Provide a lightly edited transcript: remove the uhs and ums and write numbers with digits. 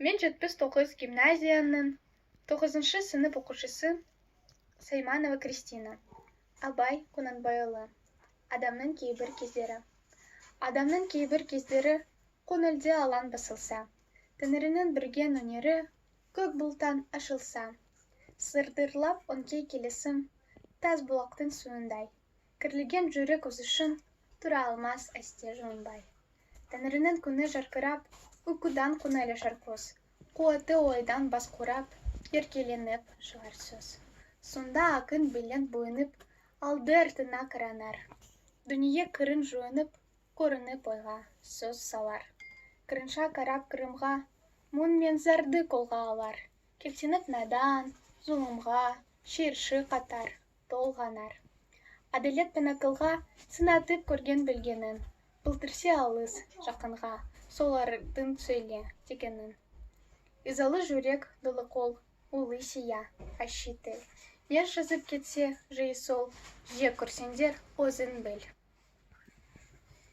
Мен 79 гимназияның тоғызыншы сынып оқушысы Сайманова Кристина. Абай Құнанбайұлы. Адамның кейбір кездері. Адамның кейбір кездері көңілде алаң басылса, Тәңірінің берген өнері көк бұлттан ашылса, сырдырлап өңкей келісім тас бұлақтың суындай, кірлеген жүрек өзі үшін тұра алмас әсте жуынбай. Тәңірінің күні жарқырап, ұйқыдан көңіл ашар көз, қуатты ойдан бас құрап, еркеленіп шығар сөз. Сонда ақын белең буынып, алды артына қаранар. Дүние кірін жуынып, көрініп ойға сөз салар. Қырынша қарап Қырымға, мұң мен зарды қолға алар. Кектеніп надан, зұлымға, шерші қатар, толғанар. Әділет пен ақылға сынатып көрген білгенін, білдірсе алыс, жақынға, солардың сөйле дегенін. Ызалы жүрек, долы қол, улы сия, ащы тіл. Не жазып кетсе, жиі сол, жек көрсеңдер, өзің біл.